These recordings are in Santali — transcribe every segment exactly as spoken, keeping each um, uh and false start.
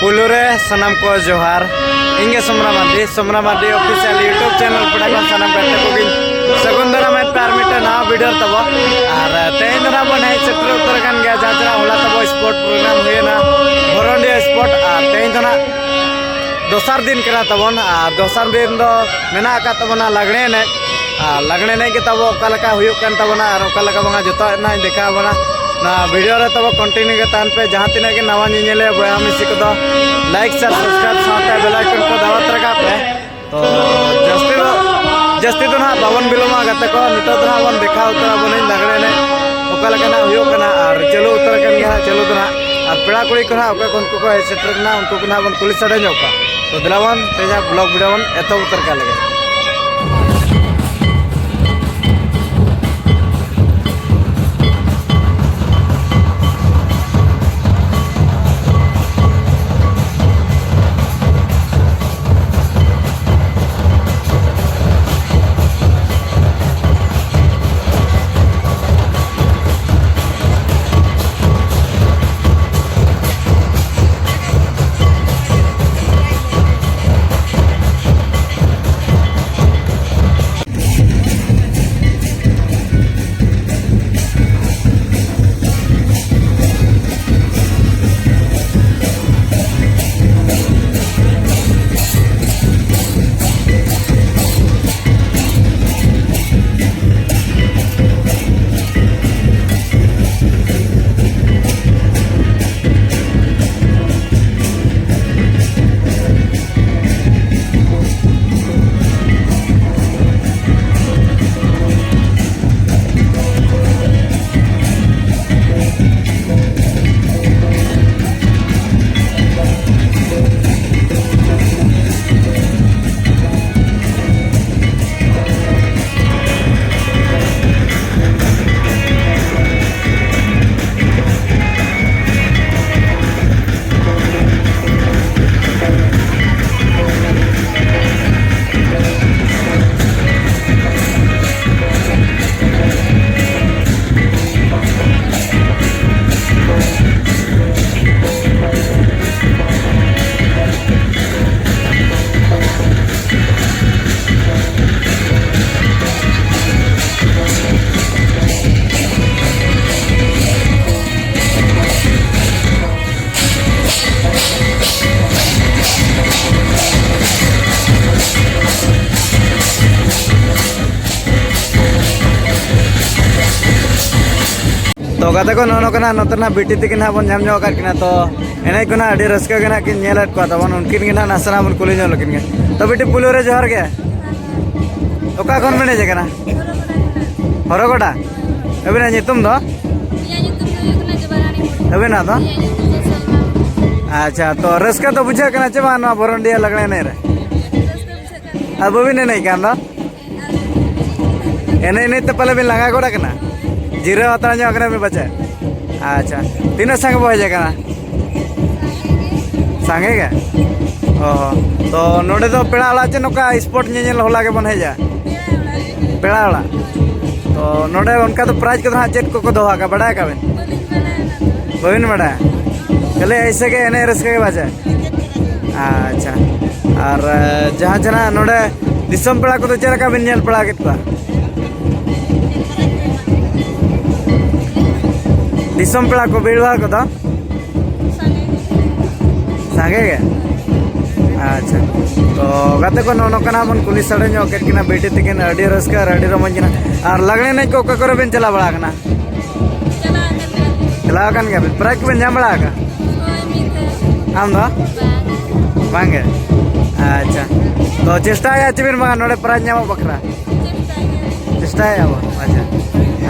ᱯᱩᱭᱞᱩ ᱨᱮ ᱥᱟᱱᱟᱢ ᱠᱚ ᱡᱚᱦᱟᱨ᱾ ᱤᱧ ᱜᱮ Somra Mardi, Somra Mardi official YouTube channel ᱯᱮᱲᱟ ᱠᱚ ᱥᱟᱱᱟᱢ ᱜᱟᱛᱮ ᱠᱚᱜᱮᱧ ᱥᱟᱹᱜᱩᱱ ᱫᱟᱨᱟᱢᱮᱫ ᱯᱮ ᱟᱨ ᱢᱤᱫᱴᱮᱱ ᱱᱟᱣᱟ ᱵᱷᱤᱰᱤᱭᱳ ᱛᱟᱵᱚ᱾ ᱟᱨ ᱛᱮᱦᱮᱧ ᱫᱚ ᱱᱟᱜ ᱵᱚᱱ ᱦᱮᱡ ᱥᱮᱴᱮᱨ ᱩᱛᱟᱹᱨ ᱟᱠᱟᱱ ᱜᱮᱭᱟ, ᱡᱟᱦᱟᱸ ᱛᱤᱱᱟᱹᱜ ᱦᱚᱞᱟ ᱛᱟᱵᱚ ᱥᱯᱳᱨᱴ ᱯᱨᱳᱜᱨᱟᱢ ᱦᱩᱭᱮᱱᱟ, ᱵᱷᱚᱨᱚᱱᱰᱤᱭᱟ ᱥᱯᱳᱨᱴ, ᱟᱨ ᱛᱮᱦᱮᱧ ᱫᱚ ᱱᱟᱜ ᱫᱚᱥᱟᱨ ᱫᱤᱱ ᱠᱟᱱᱟ ᱛᱟᱵᱚᱱ᱾ ᱟᱨ ᱫᱚᱥᱟᱨ ᱫᱤᱱ ᱫᱚ ᱢᱮᱱᱟᱜ ᱟᱠᱟᱫ ᱛᱟᱵᱚᱱᱟ ᱞᱟᱜᱽᱬᱮ ᱮᱱᱮᱡ᱾ ᱟᱨ ᱞᱟᱜᱽᱬᱮ ᱮᱱᱮᱡ ᱜᱮ ᱛᱟᱵᱚ ᱚᱠᱟ ᱞᱮᱠᱟ ᱦᱩᱭᱩᱜ ᱠᱟᱱ ᱛᱟᱵᱚᱱᱟ ᱟᱨ ᱚᱠᱟ ᱞᱮᱠᱟ ᱵᱟᱝᱟ, ᱡᱚᱛᱚᱣᱟᱜ ᱱᱟᱜ ᱤᱧ ᱫᱮᱠᱷᱟᱣ ᱟᱵᱚᱱᱟ᱾ ᱱᱚᱣᱟ ᱵᱷᱤᱰᱤᱭᱳ ᱨᱮ ᱛᱟᱵᱚ ᱠᱚᱱᱴᱤᱱᱤᱭᱩ ᱜᱮ ᱛᱟᱦᱮᱱ ᱯᱮ᱾ ᱡᱟᱦᱟᱸ ᱛᱤᱱᱟᱹᱜ ᱜᱮ ᱱᱟᱣᱟ ᱧᱮᱧᱮᱞᱤᱭᱟᱹ ᱵᱚᱭᱦᱟ ᱢᱤᱥᱤ ᱠᱚᱫᱚ ᱞᱟᱭᱤᱠ, ᱥᱮᱭᱟᱨ, ᱥᱟᱵᱥᱠᱨᱟᱭᱤᱵ ᱥᱟᱶᱛᱮ ᱵᱮᱞ ᱟᱭᱠᱚᱱ ᱠᱚ ᱫᱟᱵᱟᱣ ᱛᱚᱨᱟ ᱠᱟᱜ ᱯᱮ᱾ ᱛᱚ ᱡᱟᱹᱥᱛᱤ ᱫᱚ, ᱡᱟᱹᱥᱛᱤ ᱫᱚ ᱱᱟᱦᱟᱜ ᱵᱟᱵᱚᱱ ᱵᱤᱞᱚᱢᱟ ᱜᱟᱛᱮ ᱠᱚ, ᱱᱤᱛᱚᱜ ᱫᱚ ᱱᱟᱦᱟᱜ ᱵᱚᱱ ᱫᱮᱠᱷᱟᱣ ᱩᱛᱟᱹᱨ ᱟᱵᱚᱱᱟᱹᱧ ᱞᱟᱜᱽᱬᱮ ᱮᱱᱮᱡ ᱚᱠᱟ ᱞᱮᱠᱟ ᱱᱟᱦᱟᱜ ᱦᱩᱭᱩᱜ ᱠᱟᱱᱟ ᱟᱨ ᱪᱟᱹᱞᱩ ᱩᱛᱟᱹᱨ ᱟᱠᱟᱱ ᱜᱮᱭᱟ ᱱᱟᱦᱟᱜ ᱪᱟᱹᱞᱩ ᱫᱚ ᱱᱟᱦᱟᱜ᱾ ᱟᱨ ᱯᱮᱲᱟ ᱠᱩᱲᱤ ᱠᱚ ᱱᱟᱦᱟᱜ ᱚᱠᱚᱭ ᱠᱚ ᱩᱱᱠᱩ ᱠᱚ ᱦᱮᱡ ᱥᱮᱴᱮᱨ ᱠᱟᱱᱟ ᱩᱱᱠᱩ ᱠᱚ ᱱᱟᱦᱟᱜ ᱵᱚᱱ ᱠᱩᱞᱤ ᱥᱟᱰᱮ ᱧᱚᱜ ᱠᱚᱣᱟ᱾ ᱛᱚ ᱫᱮᱞᱟ ᱵᱚᱱ ᱛᱮᱦᱮᱧᱟᱜ ᱵᱞᱚᱜ ᱵᱷᱤᱰᱤᱭᱳ ᱵᱚᱱ ᱮᱛᱚᱦᱚᱵ ᱩᱛᱟᱹᱨ ᱠᱟᱜ ᱞᱮᱜᱮ᱾ ᱛᱚ ᱜᱟᱛᱮ ᱠᱚ, ᱱᱚᱜᱼᱚ ᱱᱚᱝᱠᱟ ᱱᱟᱜ ᱱᱚᱛᱮ ᱱᱟᱜ ᱵᱤᱴᱤ ᱛᱤᱠᱤᱱ ᱦᱟᱸᱜ ᱵᱚᱱ ᱧᱟᱢ ᱧᱚᱜ ᱟᱠᱟᱫ ᱠᱤᱱᱟ᱾ ᱛᱚ ᱮᱱᱮᱡ ᱠᱚ ᱱᱟᱜ ᱟᱹᱰᱤ ᱨᱟᱹᱥᱠᱟᱹ ᱜᱮ ᱱᱟᱜ ᱠᱤᱱ ᱧᱮᱞᱮᱫ ᱠᱚᱣᱟ ᱛᱟᱵᱚᱱ, ᱩᱱᱠᱤᱱ ᱜᱮ ᱱᱟᱜ ᱱᱟᱥᱮᱱᱟᱜ ᱵᱚᱱ ᱠᱩᱞᱤ ᱧᱚᱜ ᱞᱮᱠᱤᱱ ᱜᱮ᱾ ᱛᱚ ᱵᱤᱴᱤ, ᱯᱩᱭᱞᱩ ᱨᱮ ᱡᱚᱦᱟᱨ ᱜᱮ᱾ ᱚᱠᱟ ᱠᱷᱚᱱ ᱵᱮᱱ ᱦᱮᱡ ᱟᱠᱟᱱᱟ? ᱦᱚᱨᱚᱜᱚᱰᱟ᱾ ᱟᱹᱵᱤᱱᱟᱜ ᱧᱩᱛᱩᱢ ᱫᱚ? ᱤᱧᱟᱹᱜ ᱧᱩᱛᱩᱢ ᱫᱚ ᱦᱩᱭᱩᱜ ᱠᱟᱱᱟ ᱡᱚᱵᱟᱨᱟᱱᱤ ᱢᱩᱨᱢᱩ᱾ ᱟᱹᱵᱤᱱᱟᱜ ᱫᱚ? ᱤᱧᱟᱹᱜ ᱧᱩᱛᱩᱢ ᱫᱚ ᱥᱟᱞᱢᱟ ᱢᱩᱨᱢᱩ᱾ ᱟᱪᱪᱷᱟ, ᱛᱚ ᱨᱟᱹᱥᱠᱟᱹ ᱫᱚ ᱵᱩᱡᱷᱟᱹᱜ ᱠᱟᱱᱟ ᱪᱮ ᱵᱟᱝ ᱱᱚᱣᱟ ᱵᱷᱚᱨᱚᱱᱰᱤᱦᱟᱹ ᱞᱟᱜᱽᱲᱮ ᱮᱱᱮᱡ ᱨᱮ? ᱨᱟᱹᱥᱠᱟᱹ ᱵᱩᱡᱷᱟᱹᱜ ᱠᱟᱱ ᱜᱮᱭᱟ᱾ ᱟᱨ ᱵᱟᱹᱵᱤᱱ ᱮᱱᱮᱡ ᱠᱟᱱ ᱫᱚ? ᱮᱱᱮᱡ ᱮᱱᱮᱡ ᱛᱮ ᱯᱟᱞᱮ ᱵᱤᱱ ᱞᱟᱸᱜᱟ ᱜᱚᱫ ᱟᱠᱟᱱᱟ? ᱡᱤᱨᱟᱹᱣ ᱦᱟᱛᱟᱲ ᱧᱚᱜ ᱟᱠᱟᱱᱟ ᱵᱤᱱ ᱯᱟᱪᱮ? ᱟᱪᱪᱷᱟ, ᱛᱤᱱᱟᱹᱜ ᱥᱟᱸᱜᱮ ᱵᱚ ᱦᱮᱡ ᱟᱠᱟᱱᱟ? ᱥᱟᱸᱜᱮ ᱜᱮ? ᱚ ᱦᱚᱸ᱾ ᱛᱚ ᱱᱚᱰᱮ ᱫᱚ ᱯᱮᱲᱟ ᱚᱲᱟᱜ ᱪᱮ ᱱᱚᱝᱠᱟ sport ᱧᱮᱧᱮᱞ ᱦᱚᱞᱟ ᱜᱮᱵᱚᱱ ᱦᱮᱡᱼᱟ? ᱯᱮᱲᱟ ᱚᱲᱟᱜ᱾ ᱛᱚ ᱱᱚᱰᱮ ᱚᱱᱠᱟ ᱫᱚ prize ᱠᱚᱫᱚ ᱦᱟᱸᱜ ᱪᱮᱫ ᱠᱚᱠᱚ ᱫᱚᱦᱚ ᱟᱠᱟᱫ, ᱵᱟᱰᱟᱭ ᱟᱠᱟᱫ ᱵᱤᱱ? ᱵᱟᱹᱵᱤᱱ ᱵᱟᱰᱟᱭᱟ? ᱠᱷᱟᱹᱞᱤ ᱮᱭᱥᱮ ᱜᱮ ᱮᱱᱮᱡ ᱨᱟᱹᱥᱠᱟᱹ ᱜᱮ ᱵᱟᱪᱮ? ᱟᱪᱪᱷᱟ᱾ ᱟᱨ, ᱮ, ᱡᱟᱦᱟᱸ ᱡᱟᱦᱟᱸ ᱱᱚᱰᱮ ᱫᱤᱥᱚᱢ ᱯᱮᱲᱟ ᱠᱚᱫᱚ ᱪᱮᱫ ᱞᱮᱠᱟ ᱵᱤᱱ ᱧᱮᱞ ᱵᱟᱲᱟ ᱠᱮᱫ ᱠᱚᱣᱟ? ᱫᱤᱥᱚᱢ ᱯᱮᱲᱟ ᱠᱚ ᱵᱷᱤᱲ ᱵᱷᱟᱲ ᱠᱚᱫᱚ? ᱥᱟᱸᱜᱮ ᱜᱮ? ᱟᱪᱪᱷᱟ᱾ ᱛᱚ ᱜᱟᱛᱮ ᱠᱚ, ᱱᱚᱜᱼᱚ ᱱᱚᱝᱠᱟᱱᱟᱜ ᱵᱚᱱ ᱠᱩᱞᱤ ᱥᱟᱰᱮ ᱧᱚᱜ ᱠᱮᱫ ᱠᱤᱱᱟ ᱵᱤᱴᱤ ᱛᱤᱠᱤᱱ, ᱟᱹᱰᱤ ᱨᱟᱹᱥᱠᱟᱹ ᱟᱨ ᱟᱹᱰᱤ ᱨᱚᱢᱚᱡᱽ ᱠᱟᱱᱟ᱾ ᱟᱨ ᱞᱟᱜᱽᱲᱮ ᱮᱱᱮᱡ ᱠᱚ ᱚᱠᱟ ᱠᱚᱨᱮ ᱵᱮᱱ ᱪᱟᱞᱟᱣ ᱵᱟᱲᱟ ᱟᱠᱟᱱᱟ? ᱪᱟᱞᱟᱣ ᱟᱠᱟᱱ ᱜᱮᱭᱟ᱾ ᱪᱟᱞᱟᱣ ᱟᱠᱟᱱ ᱜᱮᱭᱟ ᱵᱮᱱ? prize ᱠᱚᱵᱮᱱ ᱧᱟᱢ ᱵᱟᱲᱟ ᱟᱠᱟᱫᱟ? ᱦᱳᱭ, ᱢᱤᱫ ᱫᱷᱟᱣ᱾ ᱟᱢ ᱫᱚ? ᱵᱟᱝ᱾ ᱵᱟᱝ ᱜᱮ? ᱟᱪᱪᱷᱟ᱾ ᱛᱚ ᱪᱮᱥᱴᱟᱭᱟ ᱪᱮ ᱵᱮᱱ ᱵᱟᱝᱟ ᱱᱚᱰᱮ prize ᱧᱟᱢᱚᱜ ᱵᱟᱠᱷᱨᱟ? ᱪᱮᱥᱴᱟᱭ ᱜᱮᱭᱟ᱾ ᱪᱮᱥᱴᱟᱭᱟ ᱵᱚᱱ᱾ ᱟᱪᱪᱷᱟ᱾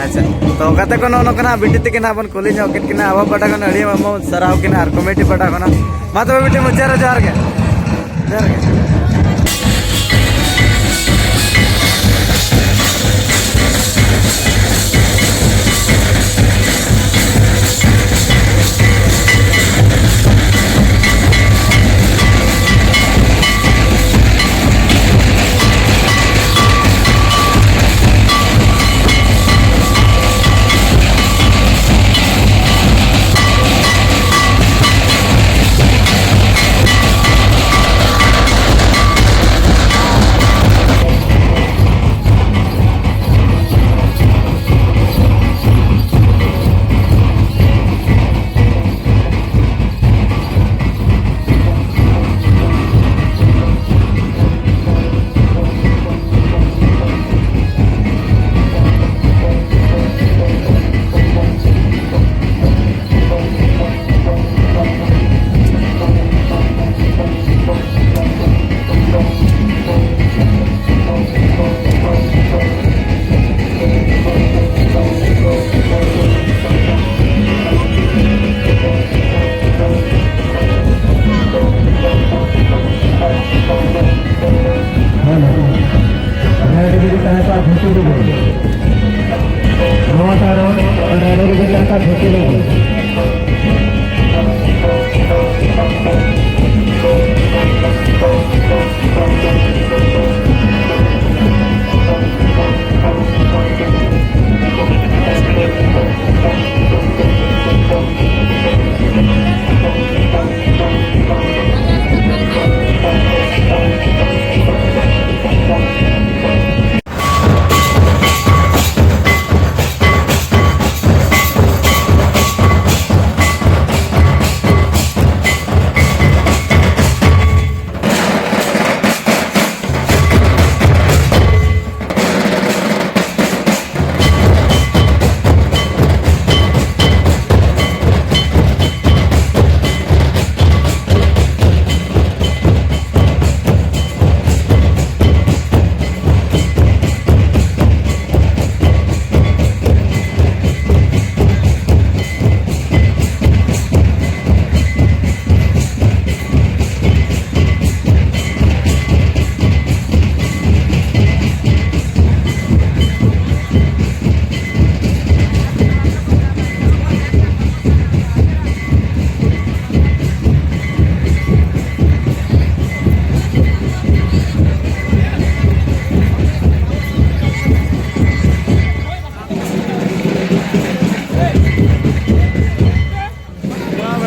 ᱟᱪᱪᱷᱟ᱾ ᱛᱚ ᱜᱟᱛᱮ ᱠᱚ, ᱱᱚᱜᱼᱚ ᱱᱚᱝᱠᱟᱱᱟᱜ ᱵᱤᱴᱤ ᱛᱤᱠᱤᱱ ᱦᱟᱸᱜ ᱵᱚᱱ ᱠᱩᱞᱤ ᱧᱚᱜ ᱠᱮᱫ ᱠᱤᱱᱟ᱾ ᱟᱵᱚ ᱯᱟᱦᱴᱟ ᱠᱷᱚᱱ ᱟᱹᱰᱤ ᱟᱭᱢᱟ ᱥᱟᱨᱦᱟᱣ ᱠᱤᱱᱟ ᱟᱨ committee ᱯᱟᱦᱴᱟ ᱠᱷᱚᱱᱟᱜ᱾ ᱢᱟ ᱛᱚᱵᱮ ᱵᱤᱴᱤ, ᱢᱩᱪᱟᱹᱫ ᱨᱮ ᱡᱚᱦᱟᱨ ᱜᱮ᱾ ᱡᱚᱦᱟᱨ ᱜᱮ᱾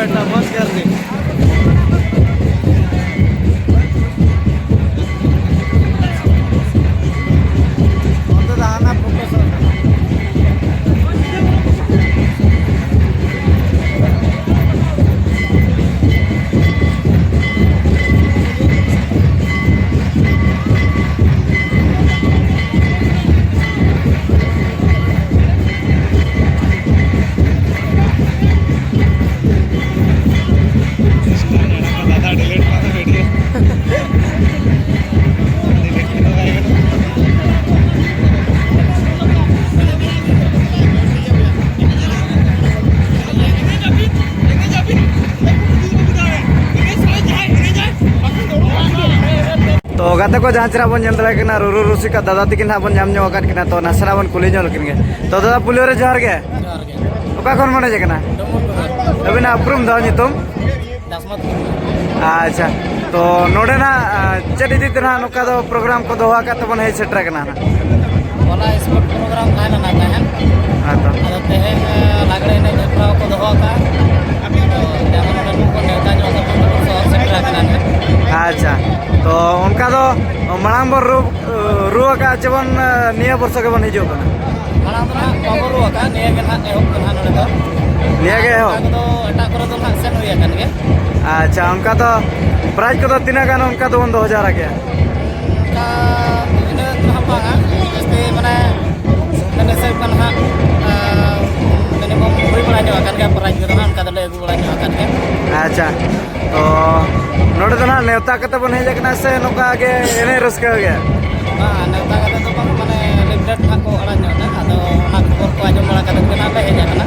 ᱵᱮᱴᱟ, ᱢᱚᱡᱽ ᱜᱮ ᱟᱨᱠᱤ᱾ ᱚᱱᱛᱮ ᱫᱚ ᱦᱟᱱᱟ ᱯᱨᱚᱯᱷᱮᱥᱚᱨ ᱠᱟᱱᱟ᱾ ᱛᱚ ᱜᱟᱛᱮ ᱠᱚ, ᱡᱟᱦᱟᱸ ᱪᱮᱦᱨᱟ ᱵᱚᱱ ᱧᱮᱞ ᱫᱟᱲᱮᱭᱟᱜ ᱠᱟᱱᱟ, ᱨᱩᱨᱩ ᱨᱩᱥᱤᱠᱟ ᱫᱟᱫᱟ ᱛᱟᱹᱠᱤᱱ ᱦᱟᱸᱜ ᱵᱚᱱ ᱧᱟᱢ ᱧᱚᱜ ᱟᱠᱟᱫ ᱠᱤᱱᱟ᱾ ᱛᱚ ᱱᱟᱥᱮᱱᱟᱜ ᱵᱚᱱ ᱠᱩᱞᱤ ᱧᱚᱜ ᱞᱮᱠᱤᱱ ᱜᱮ᱾ ᱛᱚ ᱫᱟᱫᱟ, ᱯᱩᱭᱞᱩ ᱨᱮ ᱡᱚᱦᱟᱨ ᱜᱮ᱾ ᱡᱚᱦᱟᱨ ᱜᱮ᱾ ᱚᱠᱟ ᱠᱷᱚᱱ ᱵᱚᱱ ᱦᱮᱡ ᱟᱠᱟᱱᱟ? ᱰᱩᱢᱩᱨ ᱵᱟᱡᱟᱨ᱾ ᱟᱹᱵᱤᱱᱟᱜ ᱩᱯᱨᱩᱢ ᱫᱚ, ᱧᱩᱛᱩᱢ? ᱫᱟᱥᱢᱟᱛ ᱠᱩᱢᱩᱨ᱾ ᱟᱪᱪᱷᱟ, ᱛᱚ ᱱᱚᱰᱮᱱᱟᱜ, ᱟ, ᱪᱮᱫ ᱤᱫᱤ ᱛᱮ ᱱᱟᱦᱟᱜ ᱱᱚᱝᱠᱟ ᱫᱚ ᱯᱨᱳᱜᱨᱟᱢ ᱠᱚ ᱫᱚᱦᱚ ᱟᱠᱟᱫ ᱛᱮᱵᱚᱱ ᱦᱮᱡ ᱥᱮᱴᱮᱨ ᱟᱠᱟᱱᱟ ᱱᱟᱦᱟᱜ? ᱦᱚᱞᱟ ᱥᱯᱳᱨᱴ ᱯᱨᱳᱜᱨᱟᱢ ᱛᱟᱦᱮᱸ ᱞᱮᱱᱟ ᱛᱟᱦᱮᱸᱫ᱾ ᱦᱮᱸ ᱛᱚ᱾ ᱟᱫᱚ ᱛᱮᱦᱮᱧ, ᱮ, ᱞᱟᱜᱽᱲᱮ ᱮᱱᱮᱡ ᱦᱮᱯᱨᱟᱣ ᱠᱚ ᱫᱚᱦᱚ ᱟᱠᱟᱫᱼᱟ᱾ ᱟᱫᱚ ᱡᱟᱦᱟᱸ ᱱᱚᱰᱮ ᱠᱚ ᱱᱮᱣᱛᱟ ᱧᱚᱜ ᱠᱟᱛᱮ ᱠᱚ ᱥᱚᱦᱚᱨ ᱥᱮᱴᱮᱨ ᱟᱠᱟᱱᱟ ᱱᱟᱦᱟᱜ᱾ ᱟᱪᱪᱷᱟ, ᱛᱚ ᱚᱱᱠᱟ ᱫᱚ ᱢᱟᱲᱟᱝ ᱵᱚᱱ ᱨᱩ, ᱨᱩ ᱟᱠᱟᱫᱼᱟ ᱪᱮᱵᱚᱱ, ᱱᱤᱭᱟᱹ ᱵᱚᱨᱥᱚ ᱜᱮᱵᱚᱱ ᱦᱤᱡᱩᱜ ᱠᱟᱱᱟ? ᱢᱟᱲᱟᱝ ᱫᱚ ᱱᱟᱦᱟᱜ ᱵᱟᱵᱚ ᱨᱩ ᱟᱠᱟᱫᱼᱟ, ᱱᱤᱭᱟᱹ ᱜᱮ ᱱᱟᱦᱟᱜ ᱮᱦᱚᱵ ᱠᱟᱱᱟ ᱱᱚᱰᱮ ᱫᱚ᱾ ᱱᱤᱭᱟᱹ ᱜᱮ ᱟᱨ ᱮᱦᱚᱵ? ᱚᱱᱠᱟ ᱠᱚᱫᱚ ᱮᱴᱟᱜ ᱠᱚᱨᱮ ᱫᱚ ᱱᱟᱦᱟᱜ ᱥᱮᱱ ᱦᱩᱭ ᱟᱠᱟᱱ ᱜᱮᱭᱟ᱾ ᱟᱪᱪᱷᱟ, ᱚᱱᱠᱟ ᱫᱚ ᱯᱨᱟᱭᱤᱡᱽ ᱠᱚᱫᱚ ᱛᱤᱱᱟᱹᱜ ᱜᱟᱱ ᱚᱱᱠᱟ ᱫᱚᱵᱚᱱ ᱫᱚᱦᱚ ᱡᱟᱣᱨᱟ ᱠᱮᱜᱼᱟ? ᱚᱱᱠᱟ ᱤᱱᱟᱹᱜ ᱫᱚ ᱱᱟᱦᱟᱜ ᱵᱟᱝᱟ, ᱡᱟᱹᱥᱛᱤ ᱢᱟᱱᱮ ᱢᱮᱱ ᱦᱤᱥᱟᱹᱵ ᱠᱷᱟᱱ ᱦᱟᱸᱜ, ᱟᱨ ᱢᱤᱱᱤᱢᱟᱢ ᱦᱩᱭ ᱵᱟᱲᱟ ᱧᱚᱜ ᱟᱠᱟᱱ ᱜᱮᱭᱟ, ᱯᱨᱟᱭᱤᱡᱽ ᱠᱚᱫᱚ ᱦᱟᱸᱜ ᱚᱱᱠᱟ ᱫᱚᱞᱮ ᱟᱹᱜᱩ ᱵᱟᱲᱟ ᱧᱚᱜ ᱟᱠᱟᱱ ᱜᱮᱭᱟ᱾ ᱟᱪᱪᱷᱟ, ᱛᱚ ᱱᱚᱰᱮ ᱫᱚ ᱱᱟᱦᱟᱜ ᱱᱮᱣᱛᱟ ᱠᱟᱛᱮ ᱵᱚᱱ ᱦᱮᱡ ᱟᱠᱟᱱᱟ ᱥᱮ ᱱᱚᱝᱠᱟ ᱜᱮ ᱮᱱᱮᱡ ᱨᱟᱹᱥᱠᱟᱹ ᱜᱮ? ᱵᱟᱝ, ᱱᱮᱣᱛᱟ ᱠᱟᱛᱮ ᱫᱚ ᱵᱟᱝ, ᱢᱟᱱᱮ ᱞᱤᱯᱞᱮᱴ ᱱᱟᱦᱟᱜ ᱠᱚ ᱟᱲᱟᱜ ᱧᱚᱜ ᱮᱫᱟ, ᱟᱫᱚ ᱚᱱᱟ ᱠᱷᱚᱵᱚᱨ ᱠᱚ ᱟᱸᱡᱚᱢ ᱵᱟᱲᱟ ᱠᱟᱛᱮ ᱜᱮ ᱱᱟᱦᱟᱜ ᱞᱮ ᱦᱮᱡ ᱟᱠᱟᱱᱟ᱾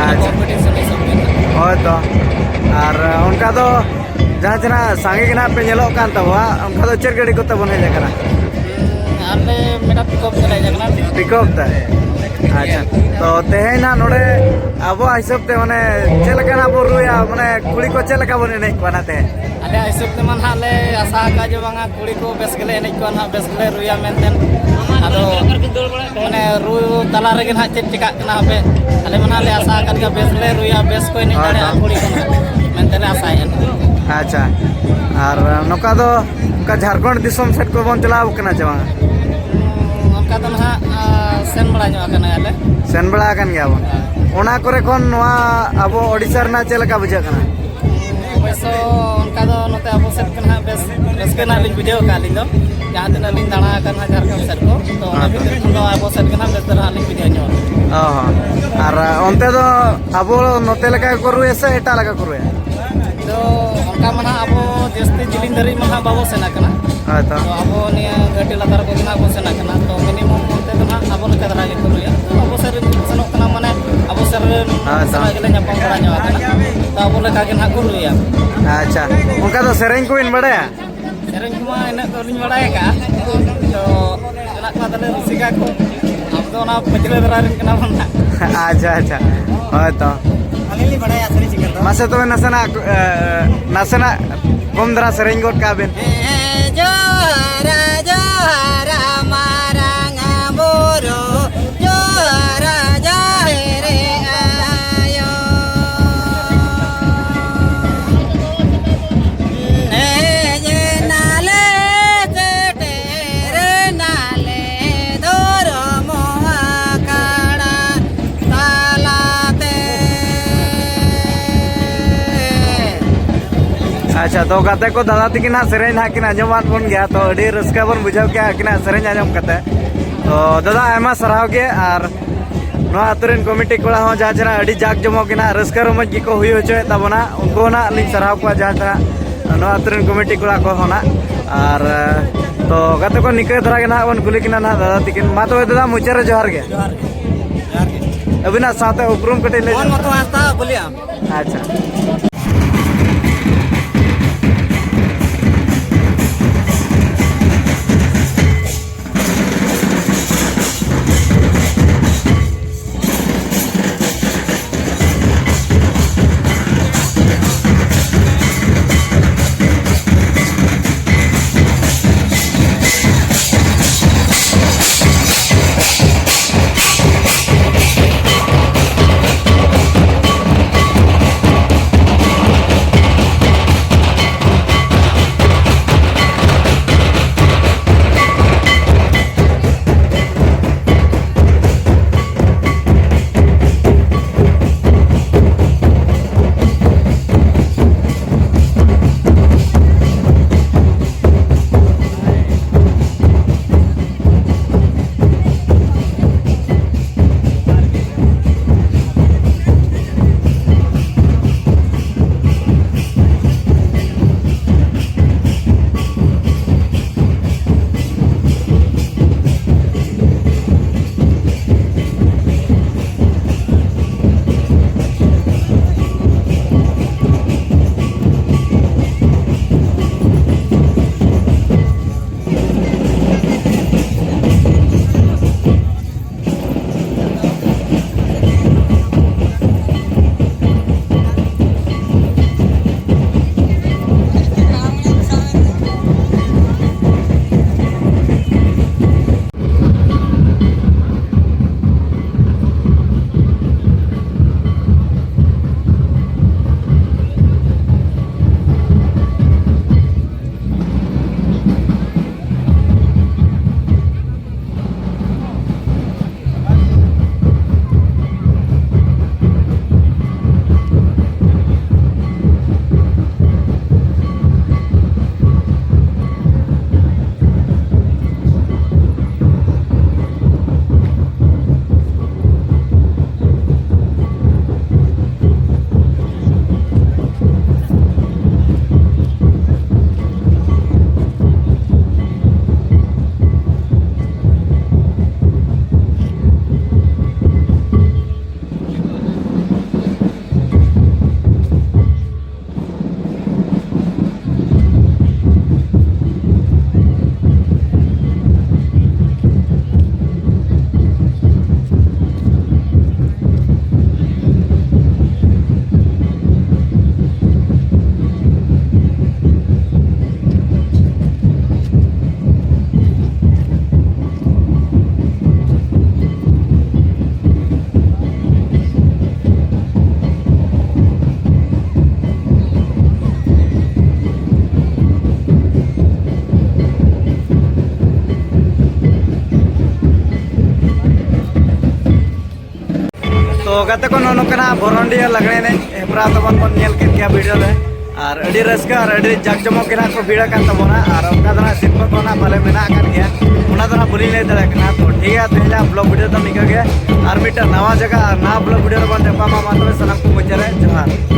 ᱟᱪᱪᱷᱟ᱾ ᱠᱚᱢᱯᱤᱴᱤᱥᱚᱱ ᱦᱤᱥᱟᱹᱵ ᱛᱮ ᱱᱟᱦᱟᱜ᱾ ᱦᱳᱭ ᱛᱚ, ᱟᱨ ᱚᱱᱠᱟ ᱫᱚ ᱡᱟᱦᱟᱸ ᱛᱤᱱᱟᱹᱜ ᱥᱟᱸᱜᱮ ᱜᱮ ᱱᱟᱦᱟᱜ ᱯᱮ ᱧᱮᱞᱚᱜ ᱠᱟᱱ ᱛᱟᱵᱚᱣᱟ, ᱚᱱᱠᱟ ᱫᱚ ᱪᱮᱫ ᱜᱟᱹᱰᱤ ᱠᱚᱛᱮ ᱵᱚᱱ ᱦᱮᱡ ᱟᱠᱟᱱᱟ? ᱦᱩᱸ, ᱟᱞᱮ ᱢᱤᱫᱴᱟᱝ ᱯᱤᱠᱟᱯ ᱛᱮᱞᱮ ᱦᱮᱡ ᱟᱠᱟᱱᱟ᱾ ᱯᱤᱠᱟᱯ ᱛᱮ? ᱟᱪᱪᱷᱟ, ᱛᱚ ᱛᱮᱦᱮᱧ ᱱᱟᱜ ᱱᱚᱰᱮ ᱟᱵᱚᱣᱟᱜ ᱦᱤᱥᱟᱹᱵ ᱛᱮ ᱢᱟᱱᱮ ᱪᱮᱫ ᱞᱮᱠᱟᱱᱟᱜ ᱵᱚ ᱨᱩᱭᱟ, ᱢᱟᱱᱮ ᱠᱩᱲᱤ ᱠᱚ ᱪᱮᱫ ᱞᱮᱠᱟ ᱵᱚᱱ ᱮᱱᱮᱡ ᱠᱚᱣᱟ ᱱᱟᱜ ᱛᱮᱦᱮᱧ? ᱟᱞᱮᱭᱟᱜ ᱦᱤᱥᱟᱹᱵ ᱛᱮᱢᱟ ᱱᱟᱦᱟᱜ ᱞᱮ ᱟᱥᱟ ᱟᱠᱟᱫ ᱡᱮ ᱵᱟᱝᱟ ᱠᱩᱲᱤ ᱠᱚ ᱵᱮᱥ ᱜᱮᱞᱮ ᱮᱱᱮᱡ ᱠᱚᱣᱟ ᱱᱟᱦᱟᱜ, ᱵᱮᱥ ᱜᱮᱞᱮ ᱨᱩᱭᱟ ᱢᱮᱱᱛᱮ᱾ ᱟᱫᱚ ᱢᱟᱱᱮ ᱨᱩ ᱛᱟᱞᱟ ᱨᱮᱜᱮ ᱱᱟᱦᱟᱜ ᱪᱮᱫ ᱪᱤᱠᱟᱹᱜ ᱠᱟᱱᱟ ᱦᱟᱯᱮ, ᱟᱞᱮ ᱢᱟ ᱱᱟᱦᱟᱜ ᱞᱮ ᱟᱥᱟ ᱟᱠᱟᱫ ᱜᱮᱭᱟ ᱵᱮᱥ ᱞᱮ ᱨᱩᱭᱟ, ᱵᱮᱥ ᱠᱚ ᱮᱱᱮᱡ ᱦᱳᱭ, ᱫᱟᱲᱮᱭᱟᱜᱼᱟ ᱦᱳᱭ᱾ ᱠᱩᱲᱤ ᱠᱚ ᱱᱟᱦᱟᱜ ᱢᱮᱱᱛᱮ ᱞᱮ ᱟᱥᱟᱭᱮᱫᱼᱟ᱾ ᱟᱪᱪᱷᱟ, ᱟᱨ ᱱᱚᱝᱠᱟ ᱫᱚ ᱚᱱᱠᱟ ᱡᱷᱟᱲᱠᱷᱚᱸᱰ ᱫᱤᱥᱚᱢ ᱥᱮᱫ ᱠᱚᱵᱚᱱ ᱪᱟᱞᱟᱣ ᱠᱟᱱᱟ ᱪᱮ ᱵᱟᱝᱟ? ᱚᱱᱠᱟ ᱫᱚ ᱱᱟᱦᱟᱜ, ᱟ, ᱥᱮᱱ ᱵᱟᱲᱟ ᱧᱚᱜ ᱟᱠᱟᱱᱟ ᱟᱞᱮ᱾ ᱥᱮᱱ ᱵᱟᱲᱟ ᱟᱠᱟᱱ ᱜᱮᱭᱟ ᱵᱚᱱ᱾ ᱦᱮᱸ᱾ ᱚᱱᱟ ᱠᱚᱨᱮ ᱠᱷᱚᱱ ᱱᱚᱣᱟ ᱟᱵᱚ ᱳᱰᱤᱥᱟ ᱨᱮᱱᱟᱜ ᱪᱮᱫ ᱞᱮᱠᱟ ᱵᱩᱡᱷᱟᱹᱜ ᱠᱟᱱᱟ? ᱚᱵᱚᱥᱥᱚ ᱚᱱᱠᱟ ᱫᱚ ᱱᱚᱛᱮ ᱟᱵᱚ ᱥᱮᱫ ᱜᱮ ᱱᱟᱦᱟᱜ ᱵᱮᱥ ᱨᱟᱹᱥᱠᱟᱹ ᱱᱟᱦᱟᱜ ᱞᱤᱧ ᱵᱩᱡᱷᱟᱹᱣ ᱟᱠᱟᱫᱼᱟ ᱟᱹᱞᱤᱧ ᱫᱚ᱾ ᱡᱟᱦᱟᱸ ᱛᱤᱱᱟᱹᱜ ᱞᱤᱧ ᱫᱟᱬᱟ ᱟᱠᱟᱫ ᱱᱟᱦᱟᱜ ᱡᱷᱟᱲᱠᱷᱚᱸᱰ ᱥᱮᱫ ᱠᱚ, ᱛᱚ ᱚᱱᱟ ᱦᱮᱸ, ᱛᱚ᱾ ᱵᱷᱤᱛᱤᱨ ᱠᱷᱚᱱ ᱫᱚ ᱟᱵᱚ ᱥᱮᱫ ᱜᱮ ᱱᱟᱦᱟᱜ ᱵᱮᱥ ᱫᱷᱟᱨᱟ ᱦᱟᱸᱜ ᱞᱤᱧ ᱵᱩᱡᱷᱟᱹᱣ ᱧᱚᱜ ᱟᱠᱟᱫᱼᱟ᱾ ᱚ ᱦᱚᱸ᱾ ᱟᱨ, ᱟ, ᱚᱱᱛᱮ ᱫᱚ ᱟᱵᱚ ᱱᱚᱛᱮ ᱞᱮᱠᱟ ᱜᱮᱠᱚ ᱨᱩᱭᱟ ᱥᱮ ᱮᱴᱟᱜ ᱞᱮᱠᱟ ᱠᱚ ᱨᱩᱭᱟ? ᱛᱚ ᱚᱱᱠᱟ ᱢᱟ ᱱᱟᱦᱟᱜ ᱟᱵᱚ ᱡᱟᱹᱥᱛᱤ ᱡᱤᱞᱤᱧ ᱫᱷᱟᱹᱨᱤᱡ ᱢᱟ ᱱᱟᱦᱟᱜ ᱵᱟᱵᱚ ᱥᱮᱱ ᱟᱠᱟᱱᱟ᱾ ᱦᱳᱭ ᱛᱚ᱾ ᱛᱚ ᱟᱵᱚ ᱱᱤᱭᱟᱹ ᱜᱷᱟᱹᱴᱤ ᱞᱟᱛᱟᱨ ᱠᱚᱜᱮ ᱱᱟᱦᱟᱜ ᱵᱚ ᱥᱮᱱ ᱟᱠᱟᱱᱟ᱾ ᱛᱚ ᱢᱤᱱᱤᱢᱟᱢ ᱚᱱᱛᱮ ᱫᱚ ᱱᱟᱦᱟᱜ ᱟᱵᱚ ᱞᱮᱠᱟ ᱫᱷᱟᱨᱟ ᱜᱮᱠᱚ ᱨᱩᱭᱟ᱾ ᱛᱚ ᱟᱵᱚ ᱥᱮᱫ ᱨᱮᱱ ᱠᱚ ᱥᱮᱱᱚᱜ ᱠᱟᱱᱟ, ᱢᱟᱱᱮ ᱟᱵᱚ ᱥᱮᱫ ᱨᱮᱱ ᱦᱳᱭ ᱛᱚ᱾ ᱥᱟᱞᱟᱜ ᱜᱮᱞᱮ ᱧᱟᱯᱟᱢ ᱵᱟᱲᱟ ᱧᱚᱜ ᱟᱠᱟᱱᱟ᱾ ᱛᱚ ᱟᱵᱚ ᱞᱮᱠᱟ ᱜᱮ ᱱᱟᱦᱟᱜ ᱠᱚ ᱨᱩᱭᱟ᱾ ᱟᱪᱪᱷᱟ, ᱚᱱᱠᱟ ᱫᱚ ᱥᱮᱨᱮᱧ ᱠᱚᱵᱤᱱ ᱵᱟᱲᱟᱭᱟ? ᱥᱮᱨᱮᱧ ᱠᱚᱢᱟ ᱤᱱᱟᱹᱜ ᱫᱚ ᱞᱤᱧ ᱵᱟᱲᱟᱭ ᱟᱠᱟᱫᱼᱟ, ᱛᱚ ᱢᱮᱱᱟᱜ ᱠᱚᱣᱟ ᱛᱟᱞᱮ ᱨᱩᱥᱤᱠᱟ ᱠᱚ, ᱟᱵᱚ ᱫᱚ ᱚᱱᱟ ᱯᱟᱹᱪᱷᱞᱟᱹ ᱫᱷᱟᱨᱟ ᱨᱮᱱ ᱠᱟᱱᱟ ᱵᱚᱱ ᱱᱟᱦᱟᱜ᱾ ᱟᱪᱪᱷᱟ, ᱟᱪᱪᱷᱟ, ᱦᱳᱭ ᱛᱚ᱾ ᱟᱹᱞᱤᱧ ᱞᱤᱧ ᱵᱟᱲᱟᱭᱟ ᱥᱮᱨᱮᱧ ᱥᱤᱝᱜᱟᱨ ᱫᱚ᱾ ᱢᱟᱥᱮ ᱛᱚᱵᱮ ᱱᱟᱥᱮᱱᱟᱜ, ᱮ, ᱱᱟᱥᱮᱱᱟᱜ ᱠᱚᱢ ᱫᱷᱟᱨᱟ ᱥᱮᱨᱮᱧ ᱜᱚᱫ ᱠᱟᱜ ᱵᱤᱱ᱾ ᱦᱮᱸ, ᱡᱚᱦᱟᱨ, ᱡᱚᱦᱟᱨ, ᱢᱟᱨᱟᱝ ᱵᱩᱨᱩ, ᱡᱚᱦᱟᱨ, ᱡᱟᱦᱮᱨ ᱟᱭᱳ᱾ ᱦᱮᱡ ᱮᱱᱟᱞᱮ ᱥᱮᱴᱮᱨ ᱮᱱᱟᱞᱮ ᱫᱷᱚᱨᱚᱢ ᱟᱠᱷᱲᱟ ᱛᱟᱞᱟᱛᱮ᱾ ᱟᱪᱪᱷᱟ, ᱛᱚ ᱜᱟᱛᱮ ᱠᱚ, ᱫᱟᱫᱟ ᱛᱟᱹᱠᱤᱱ ᱦᱟᱸᱜ ᱥᱮᱨᱮᱧ ᱦᱟᱸᱜ ᱠᱤᱱ ᱟᱸᱡᱚᱢᱟᱫ ᱵᱚᱱ ᱜᱮᱭᱟ, ᱛᱚ ᱟᱹᱰᱤ ᱨᱟᱹᱥᱠᱟᱹ ᱵᱚᱱ ᱵᱩᱡᱷᱟᱹᱣ ᱠᱮᱜᱼᱟ ᱟᱹᱠᱤᱱᱟᱜ ᱥᱮᱨᱮᱧ ᱟᱸᱡᱚᱢ ᱠᱟᱛᱮ᱾ ᱛᱚ ᱫᱟᱫᱟ, ᱟᱭᱢᱟ ᱥᱟᱨᱦᱟᱣ ᱜᱮ, ᱟᱨ ᱱᱚᱣᱟ ᱟᱹᱛᱩ ᱨᱮᱱ ᱠᱚᱢᱤᱴᱤ ᱠᱚᱲᱟ ᱦᱚᱸ ᱡᱟᱦᱟᱸ ᱪᱮᱦᱨᱟ ᱟᱹᱰᱤ ᱡᱟᱠ ᱡᱚᱢᱚᱠ ᱜᱮ ᱱᱟᱦᱟᱜ ᱨᱟᱹᱥᱠᱟᱹ ᱨᱚᱢᱚᱡᱽ ᱜᱮᱠᱚ ᱦᱩᱭ ᱦᱚᱪᱚᱭᱮᱫ ᱛᱟᱵᱚᱱᱟ, ᱩᱱᱠᱩ ᱦᱚᱸ ᱱᱟᱦᱟᱜ ᱞᱤᱧ ᱥᱟᱨᱦᱟᱣ ᱠᱚᱣᱟ ᱡᱟᱦᱟᱸ ᱪᱮᱦᱨᱟ ᱱᱚᱣᱟ ᱟᱹᱛᱩ ᱨᱮᱱ ᱠᱚᱢᱤᱴᱤ ᱠᱚᱲᱟ ᱠᱚᱦᱚᱸ ᱱᱟᱦᱟᱜ᱾ ᱟᱨ, ᱛᱚ ᱜᱟᱛᱮ ᱠᱚ, ᱱᱤᱠᱟᱹ ᱫᱷᱟᱨᱟ ᱜᱮ ᱱᱟᱦᱟᱜ ᱵᱚᱱ ᱠᱩᱞᱤ ᱠᱤᱱᱟ ᱱᱟᱦᱟᱜ ᱫᱟᱫᱟ ᱛᱟᱹᱠᱤᱱ᱾ ᱢᱟ ᱛᱚᱵᱮ ᱫᱟᱫᱟ, ᱢᱩᱪᱟᱹᱫ ᱨᱮ ᱡᱚᱦᱟᱨ ᱜᱮ᱾ ᱡᱚᱦᱟᱨ ᱜᱮ᱾ ᱡᱚᱦᱟᱨ ᱜᱮ᱾ ᱟᱹᱵᱤᱱᱟᱜ ᱥᱟᱶᱛᱮ ᱩᱯᱨᱩᱢ ᱠᱟᱹᱴᱤᱡ ᱞᱟᱹᱭ ᱢᱚᱦᱚᱱ ᱧᱚᱜ᱾ ᱢᱚᱛᱚ ᱦᱟᱸᱥᱫᱟ, ᱵᱟᱹᱞᱤᱭᱟᱢ᱾ ᱟᱪᱪᱷᱟ᱾ ᱜᱟᱛᱮ ᱠᱚ, ᱱᱚᱜᱼᱚ ᱱᱚᱝᱠᱟᱱᱟᱜ ᱵᱷᱚᱨᱚᱱᱰᱤᱦᱟᱹ ᱞᱟᱜᱽᱬᱮ ᱮᱱᱮᱡ ᱦᱮᱯᱨᱟᱣ ᱛᱟᱵᱚᱱ ᱵᱚᱱ ᱧᱮᱞ ᱠᱮᱫ ᱜᱮᱭᱟ ᱵᱷᱤᱰᱤᱭᱳ ᱨᱮ᱾ ᱟᱨ ᱟᱹᱰᱤ ᱨᱟᱹᱥᱠᱟᱹ ᱟᱨ ᱟᱹᱰᱤ ᱡᱟᱠ ᱡᱚᱢᱚᱠ ᱜᱮ ᱱᱟᱜ ᱠᱚ ᱵᱷᱤᱲ ᱟᱠᱟᱱ ᱛᱟᱵᱚᱱᱟ᱾ ᱟᱨ ᱚᱱᱠᱟ ᱫᱚ ᱱᱟᱜ ᱥᱤᱨᱯᱟᱹ ᱠᱚ ᱱᱟᱜ ᱯᱟᱞᱮ ᱢᱮᱱᱟᱜ ᱟᱠᱟᱫ ᱜᱮᱭᱟ, ᱚᱱᱟ ᱫᱚ ᱱᱟᱜ ᱵᱟᱹᱞᱤᱧ ᱞᱟᱹᱭ ᱫᱟᱲᱮᱭᱟᱜ ᱠᱟᱱᱟ᱾ ᱛᱚ ᱴᱷᱤᱠ ᱜᱮᱭᱟ, ᱛᱮᱦᱮᱧᱟᱜ ᱵᱞᱚᱜ ᱵᱷᱤᱰᱤᱭᱳ ᱫᱚ ᱱᱤᱝᱠᱟ ᱜᱮ᱾ ᱟᱨ ᱢᱤᱫᱴᱟᱝ ᱱᱟᱣᱟ ᱡᱟᱭᱜᱟ ᱟᱨ ᱱᱟᱣᱟ ᱵᱞᱚᱜ ᱵᱷᱤᱰᱤᱭᱳ ᱨᱮᱵᱚᱱ ᱧᱟᱯᱟᱢᱟ᱾ ᱢᱟ ᱛᱚᱵᱮ ᱥᱟᱱᱟᱢ ᱠᱚ ᱢᱩᱪᱟᱹᱫ ᱨᱮ ᱡᱚᱦᱟᱨ᱾